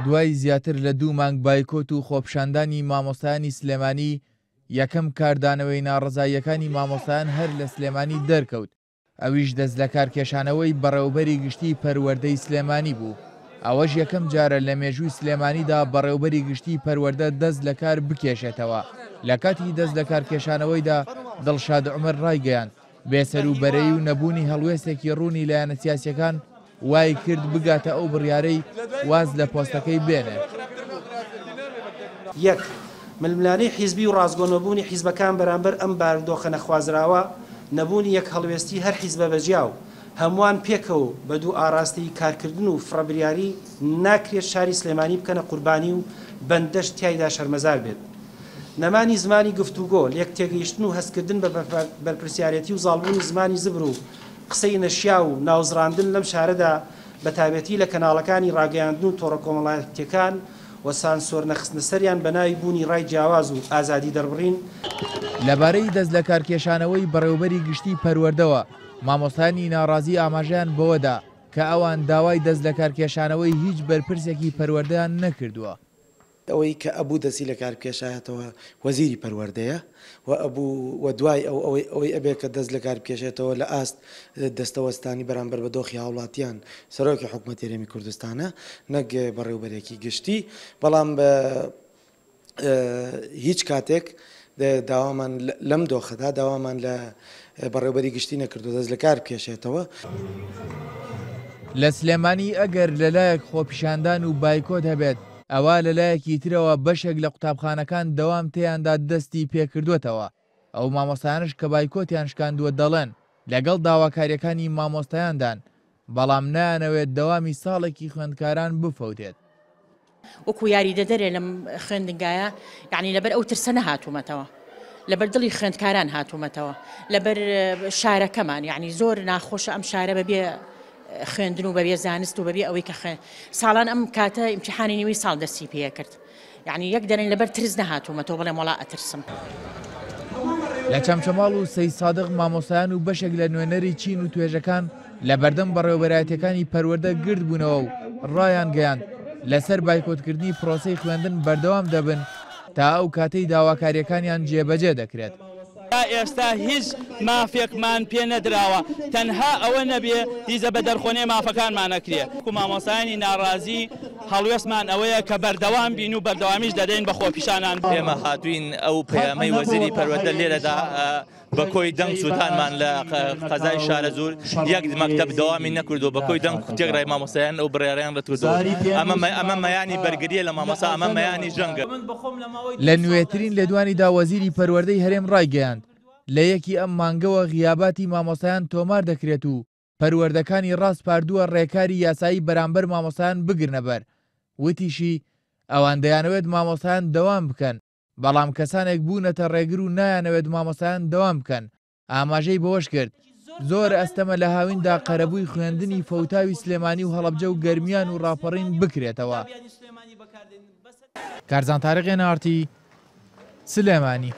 دوای زیاتر لە دوو مانگ بایکۆت و خۆپیشاندانی مامۆستایانی سلێمانی، یەکەم کاردانەوەی ناڕەزاییەکانی مامۆستایان هەر لە سلێمانی دەرکەوت، ئەویش دەستلەکارکێشانەوەی بەڕێوەبەری گشتیی پەروەردەی سلێمانی بوو، ئەوەش یەکەم جارە لە مێژووی سلێمانیدا بەڕێوەبەری گشتیی پەروەردە دەست لەکار بکێشێتەوە. لەکاتی دەستلەکارکێشانەوەیدا دڵشاد عومەر ڕایگەیاند، بێسەروبەرەیی و نەبوونی هەڵوێستێکی ڕوونی لایەنە سیاسییەکان وای کرد بگاتە ئەو بڕیارەی واز لە پۆستەکەی بێنێت. یەک، ململانێی حیزبی و ڕاستگۆ نەبوونی حیزبەکان بەرامبەر ئەم بارودۆخە نەخوازراوە، نەبوونی یەک هەڵوێستی هەر حیزبە بە جیا و هەمووان پێکەوە و بە دوو ئاراستەیی کارکردن و فڕەبریاری ناکرێت شاری سلێمانی بکەنە قوربانی و بەندەش تیایدا شەرمەزار بێت. نەمانی زمانی گفتوگۆ، لێکتێگەیشتن و هەستکردن بە بەرپرسیارێتی و زاڵبوونی زمانی زبر و قسەی نەشیاو و ناوزڕاندن لەم شارەدا بەتابەتی لە کەناڵەکانی ڕاگەیاندن و تۆڕە کۆمەڵایەتییەکان و سانسۆر نەخستنە سەریان بە ناوی بوونی ڕای جیاواز و ئازادی دەربڕین. لەبارەی دەستلەکارکێشانەوەی بەڕێوەبەری گشتیی پەروەردەوە، مامۆستایانی ناڕازی ئاماژەیان بەوەدا کە ئەوان داوای دەستلەکارکێشانەوەی هیچ بەرپرسێکی پەروەردەیان نەکردووە. ئەوەی کە ئەبوو دەستی لە کار بکێشایەتەوە وەزیری پەروەردەیە و ئەبوو و دوای ئەو ئەوەی ئەوەی ئەبێ کە دەست لە کار بکێشێتەوە لە ئاست دەستەوەستانی بەرامبەر بە دۆخی هاوڵاتیان سەرۆکی حکومەتی هەرێمی کوردستانە نەک بەڕێوبەرێکی گشتی بەڵام هیچ کاتێک داوامان لەم دۆخەدا داوامان لە بەڕێوبەری گشتی نەکردو دەست لە کار بکێشێتەوە. لە سلێمانی ئەگەر لەلایەک خۆپیشاندان و بایکۆت هەبێت، ئەوا لەلایەکی ترەوە بەشێک لە قوتابخانەکان دەوام تێیاندا دەستی پێکردووەتەوە، ئەو مامۆستایانەش کە بایکۆتیان شکاندووە دەڵێن، لەگەڵ داواکارییەکانی مامۆستایاندان، بەڵام نایانەوێت دەوامی ساڵێکی خوێندکاران بفەوتێت. وەکو یاریدەدەرێ لەم خوێندنگایە یعنی لەبەر ئەو ترسە نەهاتوومەتەوە لەبەر دڵی خوێندکاران هاتوومەتەوە لەبەر شارەکەمان یعنی زۆر ناخۆشە ئەم شارە بەبێ خوێندن و بەبێ زانست و بەبێ ئەوەی کە خوێن ساڵان ئەم کاتە ئیمتیحانی نیوەی ساڵ دەستی پێکرد یعنی یەک دەرێن لەبەر ترس نەهاتوومەتەوە بڵێم وەڵا ئەترسم. لە چەمچەماڵ و سەیدسادق مامۆستایان و بەشێک لە نوێنەری چین و توێژەکان لە بەردەم بەڕێوەبەرایەتییەکانی پەروەردە گردبوونەوە و ڕایانگەیاند، لەسەر بایکۆتکردنی پرۆسەی خوێندن بەردەوام دەبن تا ئەو کاتەی داواکارییەکانیان جێبەجێ دەکرێت. تا ئێستا هیچ مافێکمان پێ نەدراوە تەنها ئەوە نەبێ دیزە بە دەرخۆنەی مافەکانمان ئەکرێ. وەکو مامۆستایانی ناڕازی هەڵوێستمان ئەوەیە کە بەردەوام بین و بەردەوامیش دەدەین بە خۆپیشانان. ئێمە هاتووین ئەو پەیامەی وەزیری پەروەردە لێرەدا بە کۆی دەنگ سووتانمان لە قەزای شارەزوور یەک مەکتەب دەوامی نەکردووە بە کۆی دەنگ تێکڕای مامۆستایان ئەو بڕیارەیان ڕەتکردەوە. ئەمە ئەمە مەیانی بەرگرییە لە مامۆستا ئەمە مەیانی جەنگە. لە نوێترین لێدوانیدا وەزیری پەروەردەی هەرێم ڕایگەیاند، لە یەکی ئەم مانگەوە غیاباتی مامۆستایان تۆمار دەکرێت و پەروەردەکانی ڕاسپاردووە ڕێکاری یاسایی بەرامبەر مامۆستایان بگرنەبەر، وتیشی، ئەوان دەیانەوێت مامۆستایان دەوام بکەن، بەڵام کەسانێک بوونەتە ڕێگر و نایانەوێت مامۆستایان دەوام بکەن، ئاماژەی بەوەشکرد، زۆر ئەستەمە لە هاویندا قەرەبووی خوێندنی فەوتاوی سلێمانی و هەڵەبجە و گەرمیان و ڕاپەڕین بکرێتەوە. کارزان تاریق، ئێن ئاڕ تی، سلێمانی.